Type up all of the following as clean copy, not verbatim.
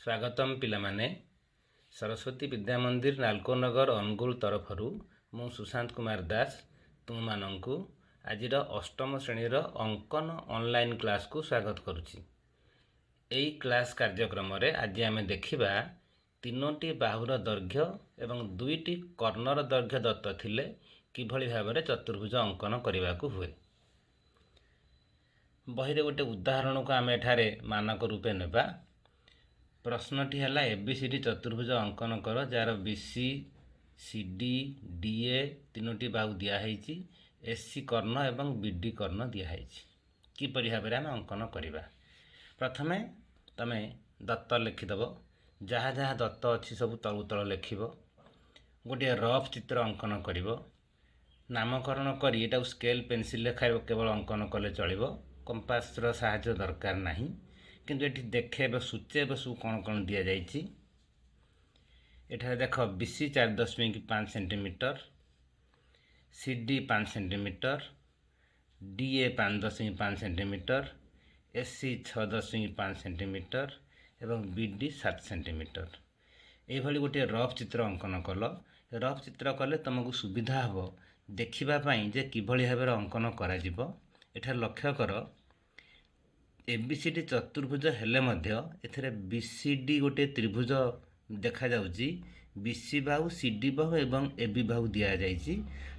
ସ୍ୱାଗତମ ପିଲାମାନେ। ସରସ୍ୱତୀ ବିଦ୍ୟା ମନ୍ଦିର, ନାଲକୋନଗର, ଅନୁଗୁଳ ତରଫରୁ ମୁଁ ସୁଶାନ୍ତ କୁମାର ଦାସ ତୁମମାନଙ୍କୁ ଆଜିର ଅଷ୍ଟମ ଶ୍ରେଣୀର ଅଙ୍କନ ଅନଲାଇନ୍ କ୍ଲାସ୍କୁ ସ୍ୱାଗତ କରୁଛି। ଏହି କ୍ଲାସ୍ କାର୍ଯ୍ୟକ୍ରମରେ ଆଜି ଆମେ ଦେଖିବା, ତିନୋଟି ବାହୁର ଦୈର୍ଘ୍ୟ ଏବଂ ଦୁଇଟି କର୍ଣ୍ଣର ଦୈର୍ଘ୍ୟ ଦତ୍ତ ଥିଲେ କିଭଳି ଭାବରେ ଚତୁର୍ଭୁଜ ଅଙ୍କନ କରିବାକୁ ହୁଏ। ବହିରେ ଗୋଟେ ଉଦାହରଣକୁ ଆମେ ଏଠାରେ ମାନକ ରୂପେ ନେବା। ପ୍ରଶ୍ନଟି ହେଲା, ଏ ବି ସି ଡି ଚତୁର୍ଭୁଜ ଅଙ୍କନ କର, ଯାହାର B C, C D, D A ତିନୋଟି ବାହୁ ଦିଆହେଇଛି, ଏସ୍ ସି କର୍ଣ୍ଣ ଏବଂ ବି ଡି କର୍ଣ୍ଣ ଦିଆହେଇଛି। କିପରି ଭାବରେ ଆମେ ଅଙ୍କନ କରିବା? ପ୍ରଥମେ ତମେ ଦତ୍ତ ଲେଖିଦେବ। ଯାହା ଯାହା ଦତ୍ତ ଅଛି, ସବୁ ତଳୁ ତଳ ଲେଖିବ। ଗୋଟିଏ ରଫ୍ ଚିତ୍ର ଅଙ୍କନ କରିବ। ନାମକରଣ କରି ଏଟାକୁ ସ୍କେଲ୍ ପେନସିଲ୍ ଲେଖାରେ କେବଳ ଅଙ୍କନ କଲେ ଚଳିବ, କମ୍ପାସର ସାହାଯ୍ୟ ଦରକାର ନାହିଁ। କିନ୍ତୁ ଏଠି ଦେଖେଇବ, ସୂଚେଇବ ସବୁ କ'ଣ କ'ଣ ଦିଆଯାଇଛି। ଏଠାରେ ଦେଖ, B C 4.5 centimetre, C D 5 centimetre, D A 5.5 centimetre, S C 6.5 centimetre ଏବଂ ବି ଡି 7 ସେଣ୍ଟିମିଟର। ଏଇଭଳି ଗୋଟିଏ ରଫ୍ ଚିତ୍ର ଅଙ୍କନ କଲ। ରଫ୍ ଚିତ୍ର କଲେ ତୁମକୁ ସୁବିଧା ହେବ ଦେଖିବା ପାଇଁ ଯେ କିଭଳି ଭାବରେ ଅଙ୍କନ କରାଯିବ। ଏଠାରେ ଲକ୍ଷ୍ୟ କର, ଏ ବି ସି ଡି ଚତୁର୍ଭୁଜ ହେଲେ ମଧ୍ୟ ଏଥିରେ ବି ସି ଡି ଗୋଟିଏ ତ୍ରିଭୁଜ ଦେଖାଯାଉଛି। ବି ସି ବାହୁ, ସି ଡି ବାହୁ ଏବଂ ଏ ବି ବାହୁ ଦିଆଯାଇଛି।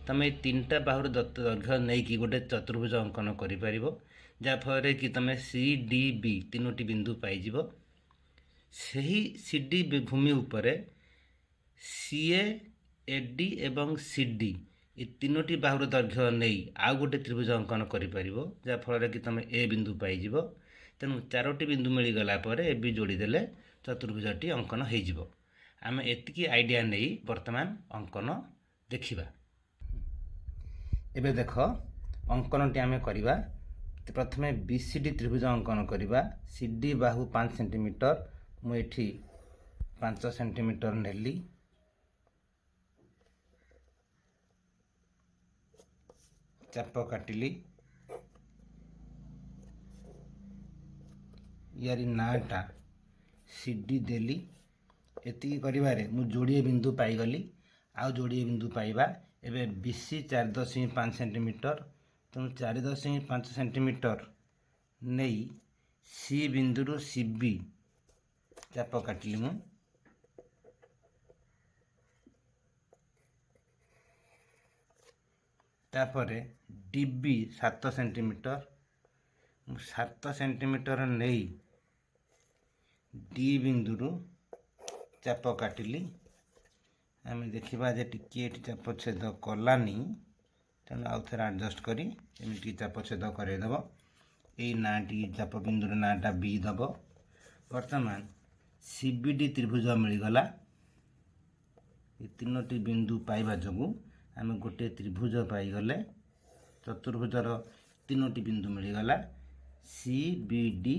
ତୁମେ ଏଇ ତିନିଟା ବାହୁର ଦୈର୍ଘ୍ୟ ନେଇକି ଗୋଟେ ଚତୁର୍ଭୁଜ ଅଙ୍କନ କରିପାରିବ, ଯାହାଫଳରେ କି ତୁମେ ସି ଡି ବି ତିନୋଟି ବିନ୍ଦୁ ପାଇଯିବ। ସେହି ସି ଡି ଭୂମି ଉପରେ ସି ଏ, ଏ ଡି ଏବଂ ସି ଡି ଏ ତିନୋଟି ବାହୁର ଦୈର୍ଘ୍ୟ ନେଇ ଆଉ ଗୋଟେ ତ୍ରିଭୁଜ ଅଙ୍କନ କରିପାରିବ, ଯାହାଫଳରେ କି ତୁମେ ଏ ବିନ୍ଦୁ ପାଇଯିବ। ତେଣୁ ଚାରୋଟି ବିନ୍ଦୁ ମିଳିଗଲା ପରେ ଏ ବି ଯୋଡ଼ିଦେଲେ ଚତୁର୍ଭୁଜଟି ଅଙ୍କନ ହେଇଯିବ। ଆମେ ଏତିକି ଆଇଡ଼ିଆ ନେଇ ବର୍ତ୍ତମାନ ଅଙ୍କନ ଦେଖିବା। ଏବେ ଦେଖ, ଅଙ୍କନଟି ଆମେ କରିବା। ପ୍ରଥମେ ବି ସି ଡି ତ୍ରିଭୁଜ ଅଙ୍କନ କରିବା। ସି ଡି ବାହୁ 5 ସେଣ୍ଟିମିଟର। ମୁଁ ଏଠି 5 ସେଣ୍ଟିମିଟର ନେଲି। ଚାପ କାଟିଲି। ୟାରି ନାଁଟା ସି ଡି ଦେଲି। ଏତିକି କରିବାରେ ମୁଁ ଯୋଡ଼ିଏ ବିନ୍ଦୁ ପାଇଗଲି। ଆଉ ଯୋଡ଼ିଏ ବିନ୍ଦୁ ପାଇବା। ଏବେ ବି ସି 4.5 ସେଣ୍ଟିମିଟର। ତେଣୁ 4.5 ସେଣ୍ଟିମିଟର ନେଇ ସି ବିନ୍ଦୁରୁ ସି ବି ଚାପ କାଟିଲି ମୁଁ। ତାପରେ ଡି ବି 7 ସେଣ୍ଟିମିଟର। ମୁଁ 7 ସେଣ୍ଟିମିଟର ନେଇ ଡି ବିନ୍ଦୁରୁ ଚାପ କାଟିଲି। ଆମେ ଦେଖିବା ଯେ ଟିକିଏ ଏଠି ଚାପ ଛେଦ କଲାନି, ତେଣୁ ଆଉ ଥରେ ଆଡ଼ଜଷ୍ଟ କରି ଏମିତି ଚାପ ଛେଦ କରାଇଦେବ। ଏଇ ନାଁଟି, ଚାପ ବିନ୍ଦୁର ନାଁଟା ବି ଦେବ। ବର୍ତ୍ତମାନ ସି ବି ଡି ତ୍ରିଭୁଜ ମିଳିଗଲା। ଏ ତିନୋଟି ବିନ୍ଦୁ ପାଇବା ଯୋଗୁଁ ଆମେ ଗୋଟିଏ ତ୍ରିଭୁଜ ପାଇଗଲେ। ଚତୁର୍ଭୁଜର ତିନୋଟି ବିନ୍ଦୁ ମିଳିଗଲା, ସି ବି ଡି।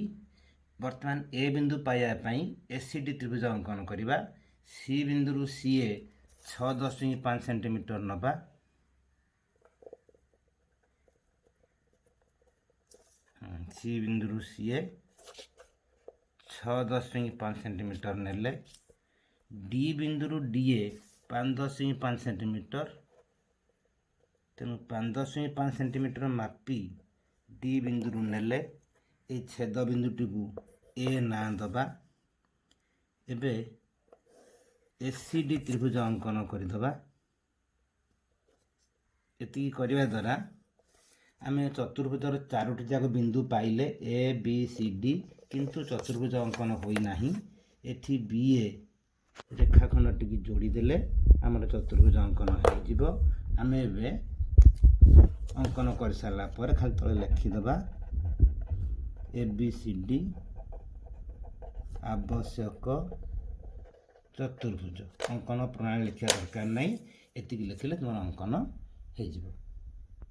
ବର୍ତ୍ତମାନ ଏ ବିନ୍ଦୁ ପାଇବା ପାଇଁ ଏ ସି ଡି ତ୍ରିଭୁଜ ଅଙ୍କନ କରିବା। ସି ବିନ୍ଦୁରୁ ସି ଏ 6.5 ସେଣ୍ଟିମିଟର ନେବା। ସି ବିନ୍ଦୁରୁ ସି ଏ 6.5 ସେଣ୍ଟିମିଟର ନେଲେ। ଡି ବିନ୍ଦୁରୁ ଡି ଏ 5.5 ସେଣ୍ଟିମିଟର। ତେଣୁ 5.5 ସେଣ୍ଟିମିଟର ମାପି ଡି ବିନ୍ଦୁରୁ ନେଲେ। ଏଇ ଛେଦ ବିନ୍ଦୁଟିକୁ ଏ ନାଁ ଦେବା। ଏବେ ଏ ସି ଡି ତ୍ରିଭୁଜ ଅଙ୍କନ କରିଦେବା। ଏତିକି କରିବା ଦ୍ୱାରା ଆମେ ଚତୁର୍ଭୁଜର ଚାରୋଟି ଯାକ ବିନ୍ଦୁ ପାଇଲେ, ଏ ବି ସି ଡି। କିନ୍ତୁ ଚତୁର୍ଭୁଜ ଅଙ୍କନ ହୋଇନାହିଁ। ଏଠି ବି ଏ ରେଖାଖଣ୍ଡଟିକି ଯୋଡ଼ିଦେଲେ ଆମର ଚତୁର୍ଭୁଜ ଅଙ୍କନ ହେଇଯିବ। ଆମେ ଏବେ ଅଙ୍କନ କରିସାରିଲା ପରେ ଖାଲି ତଳେ ଲେଖିଦେବା, ଏ ବି ସି ଡି ଆବଶ୍ୟକ ଚତୁର୍ଭୁଜ। ଅଙ୍କନ ପ୍ରଣାଳୀ ଲେଖିବା ଦରକାର ନାହିଁ। ଏତିକି ଲେଖିଲେ ତୁମର ଅଙ୍କନ ହେଇଯିବ।